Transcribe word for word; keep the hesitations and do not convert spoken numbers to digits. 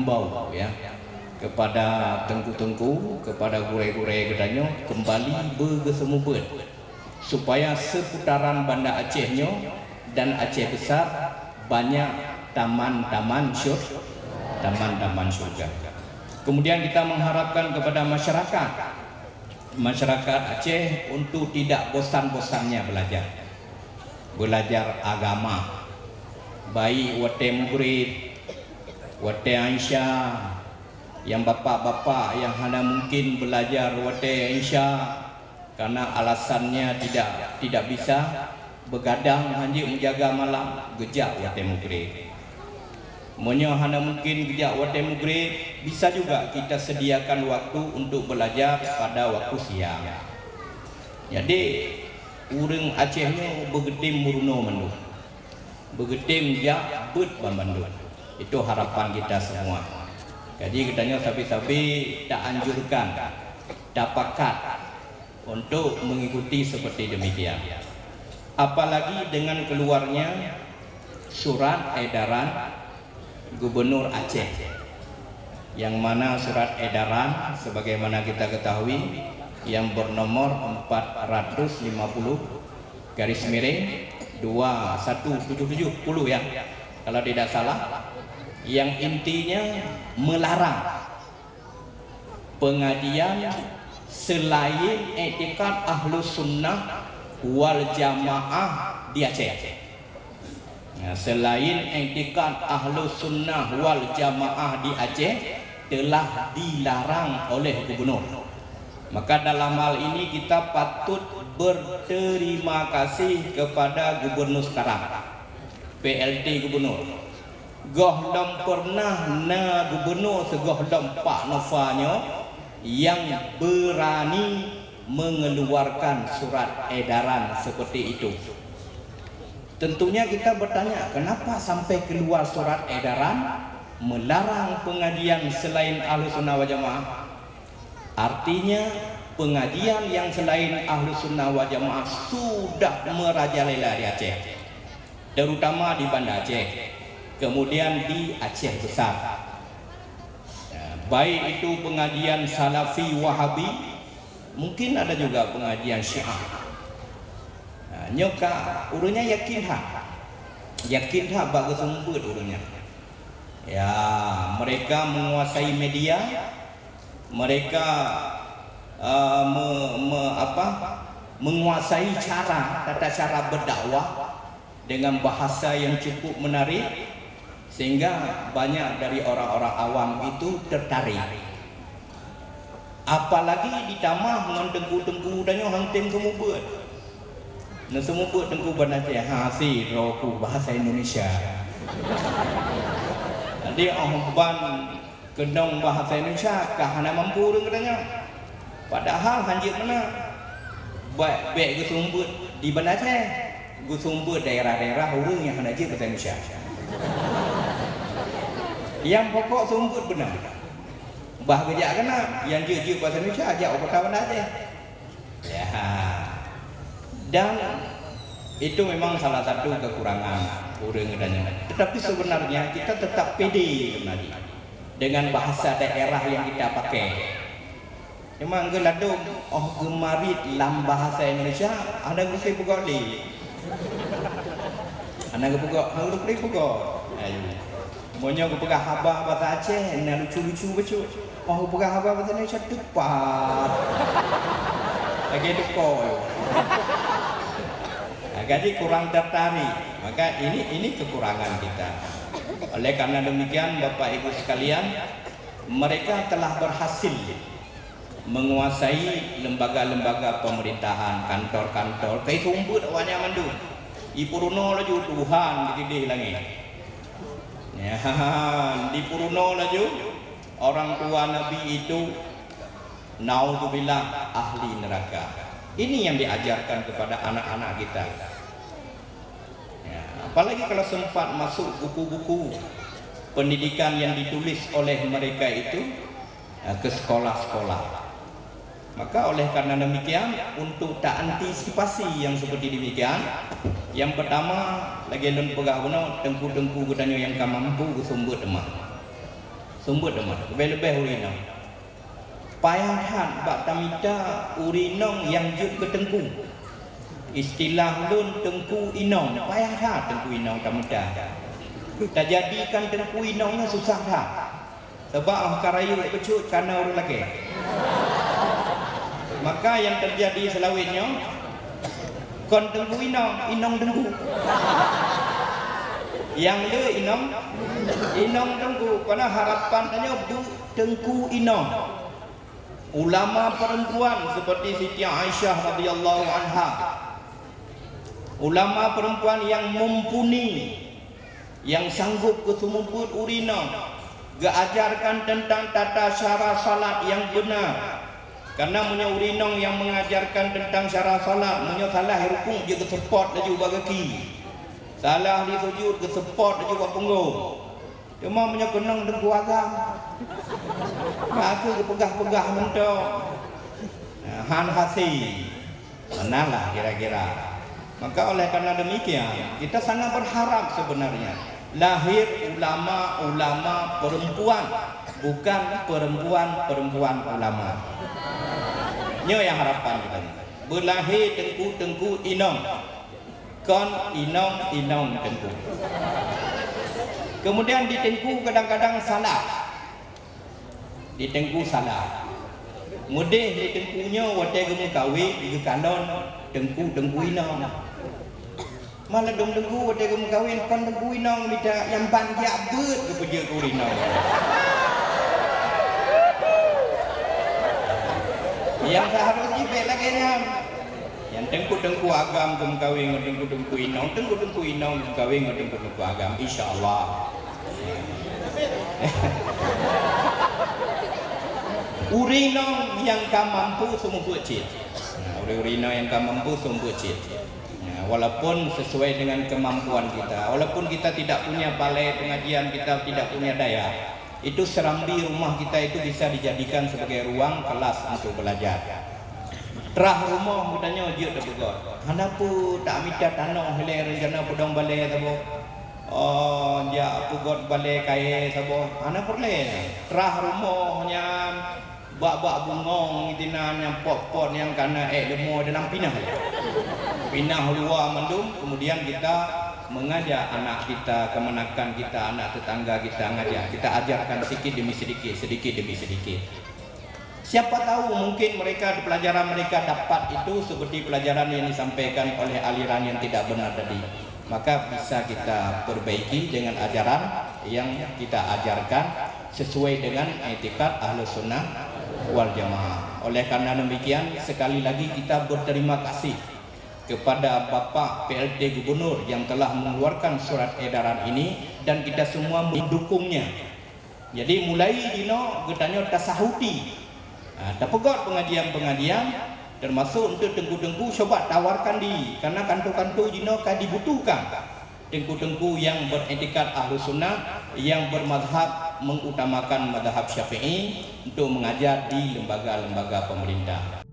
Bau, ya, kepada teungku-teungku, kepada gurée-gurée geutanyoe kembali beugeuseumeubeuet, supaya seputaran Banda Aceh nyoe dan Aceh Besar banyak taman-taman syur-, taman-taman syurga. Kemudian kita mengharapkan kepada masyarakat, masyarakat Aceh untuk tidak bosan-bosannya belajar. Belajar agama, baik watée mugréb, watée Isya, nyang bapak-bapak nyang hana mungkin belajar watée Isya karena alasannya tidak, tidak bisa, begadang hanjeuet menjaga malam, geujak watée mugréb. Meunyoe hana mungkin geujak watée mugréb, bisa juga kita sediakan waktu untuk belajar pada waktu siang. Jadi, ureuëng Aceh nyoe beugeutem meurunoe mandum. Beugeutem jak beuet banmandum. Itu harapan kita semua. Jadi, geutanyoe sabe-sabe taanjurkan, tapakat untuk mengikuti seperti demikian. Apalagi dengan keluarnya surat edaran Gubernur Aceh, yang mana surat edaran, sebagaimana kita ketahui, yang bernomor empat ratus lima puluh garis miring dua satu tujuh tujuh puluh, ya, kalau tidak salah, yang intinya melarang pengajian selain iktikad Ahlus Sunnah wal Jamaah di Aceh. Nah, selain iktikad Ahlus Sunnah wal Jamaah di Aceh telah dilarang oleh gubernur. Maka dalam hal ini kita patut berterima kasih kepada gubernur sekarang, P L T gubernur. Gohlom pernah na gubernur sigohlom Pak Nova nyoe nyang berani mengeluarkan surat edaran seperti itu. Tentunya kita bertanya, kenapa sampai keluar surat edaran melarang pengajian selain Ahlussunnah wal Jamaah? Artinya, pengajian yang selain Ahlussunnah wal Jamaah sudah merajalela di Aceh, terutama di Banda Aceh, kemudian di Aceh Besar. Ya, baik itu pengajian Salafi Wahabi, mungkin ada juga pengajian Syiah. Nah, nyoe ka ureuëng nyan yakin that. Yakin that bak geuseumeubeuet ureuëng nyan. Ya, mereka menguasai media, mereka, eh, me-, me-, apa, menguasai cara, tata cara berdakwah dengan bahasa yang cukup menarik, sehingga banyak dari orang-orang awam itu tertarik. Apalagi ditamah ngon teungku-teungku tanyoe han tem seumeubeuet. Neuseumeubeuet teungku Banda Aceh, ha, sidroe ku bahasa Indonesia. Jadi, oh ban keunong bahasa Indonesia ka hana mampu ureuëng geutanyoe. Padahal hanjeuet meunan. Bèk, bèk geuseumeubeuet di Banda Aceh, geuseumeubeuet daerah-daerah ureuëng nyang hana jeuet bahasa Indonesia. Nyang pokok seumeubeuet beuna. Bah geujak keunan, nyang jeuet-jeuet bahasa Indonesia jak u kota Banda Aceh. Ya. Dan itu memang salah satu kekurangan ureuëng geutanyoe. Tetapi sebenarnya kita tetap pede sebenarnya dengan bahasa daerah yang kita pakai. Cuma geuladôm oh geumarit lam bahasa Indonesia, hana geuklik peugah lé. Hana geupeugah, hana geuklik peugah. Ayo. Meunyoe geupeugah haba bahasa Aceh, na lucu-lucu bacut. Oh, geupeugah haba bahasa Indonesia tepat. Lagèe deukoi. Nah, jadi kurang tertarik. Maka ini, ini kekurangan kita. Oleh karena demikian, Bapak Ibu sekalian, mereka telah berhasil menguasai lembaga-lembaga pemerintahan, kantor-kantor, kai seumeubeuet awaknyan mandum. Ipeurunoe laju Tuhan di keudéh langét. Nyan, dipeurunoe laju orang tua Nabi itu, naudzubillah, ahli neraka. Ini yang diajarkan kepada anak-anak kita. Ya, apalagi kalau sempat masuk buku-buku pendidikan yang ditulis oleh mereka itu, ya, ke sekolah-sekolah. Maka oleh karena demikian, untuk taantisipasi yang seperti demikian, yang pertama, lagèe lôn peugah bunoe, teungku-teungku geutanyoe nyang ka mampu geuseumeubeuet teuma. Seumeubeuet teuma, leubeh-leubeh ureueng inong. Payah that bak tamita ureueng inong nyang jeuet keu teungku. Istilah lôn teungku inong, payah that teungku inong tamita. Tajadikan teungku inong nyoe susah that. Sabab óh ka rayeuk peucut kana ureueng lakée. Maka nyang teujadi seulaweuet nyoe, kon teungku inong, inong teungku. Nyang le inong, inong teungku. Karena harapan tanyoe beu teungku inong. Ulama perempuan seperti Siti Aisyah radhiyallahu anha. Ulama perempuan yang mumpuni, yang sanggup geuseumeubeuet ureueng inong, geuajarkan tentang tata cara salat yang benar. Karena meunyoe ureueng inong yang mengajarkan tentang cara salat, meunyoe salah rukuk, jeuet geuseupôt laju bak gaki. Salah di sujud, geuseupôt laju bak punggong. Cuma meunyoe keunong teungku agam, ka kheueh geupeugah-peugah mantong. Nah, han hase. Meunan lah kira-kira. Maka oleh karena demikian, kita sangat berharap sebenarnya lahir ulama-ulama perempuan, bukan perempuan-perempuan ulama. Nyoe nyang harapan kita. Beulahé teungku-teungku inong. Kon inong-inong teungku. Kemudian di teungku kadang-kadang salah. Di teungku salah. Meudeh lé teungku nyoe watée geumeukawen geukalon teungku-teungku inong. Malah dong teungku watée geumeukawen kon teungku inong mita nyang ban jak beuet geupeujeuet keu ureueng inong. Nyang seharusnya bèk lagée nyan. Nyang teungku-teungku agam geumeukawen ngon teungku-teungku inong, teungku-teungku inong geumeukawen ngon teungku-teungku agam, insya Allah. Ureueng inong nyang ka mampu seumeubeuet cit. Nah, ureueng-ureueng inong nyang ka mampu seumeubeuet cit. Nah, walaupun sesuai dengan kemampuan kita, walaupun kita tidak punya balai pengajian, kita tidak punya daya, itu serambi rumah kita itu bisa dijadikan sebagai ruang kelas untuk belajar. Trah rumoh geutanyoe jeuet tapeugot. Hana peue, tamita tanoh ilée rencana peudong balée saboh. Oh, jak peugot balée kayée saboh. Hana peureulée. Trah rumoh nyan bak-bak bungong di sinan nyang pot-pot nyang kana ék leumo dalam pinah. Pinah luwa mandum, kemudian kita mengajak anak kita, kemanakan kita, anak tetangga kita ngajak. Kita ajarkan sedikit demi sedikit, sedikit demi sedikit. Siapa tahu mungkin mereka, pelajaran mereka dapat itu seperti pelajaran yang disampaikan oleh aliran yang tidak benar tadi. Maka bisa kita perbaiki dengan ajaran yang kita ajarkan sesuai dengan i'tikad Ahlus Sunnah wal Jamaah. Oleh karena demikian, sekali lagi kita berterima kasih kepada Bapak P L T Gubernur yang telah mengeluarkan surat edaran ini dan kita semua mendukungnya. Jadi, mulai jinoe geutanyoe tasahuti, ha, tapeugot pengajian-pengajian, termasuk untuk teungku-teungku, coba tawarkan diri, karena kanto-kanto jinoe ka dibutuhkan teungku-teungku yang beriktikad Ahlus Sunnah, yang bermazhab mengutamakan mazhab Syafi'i untuk mengajar di lembaga-lembaga pemerintah.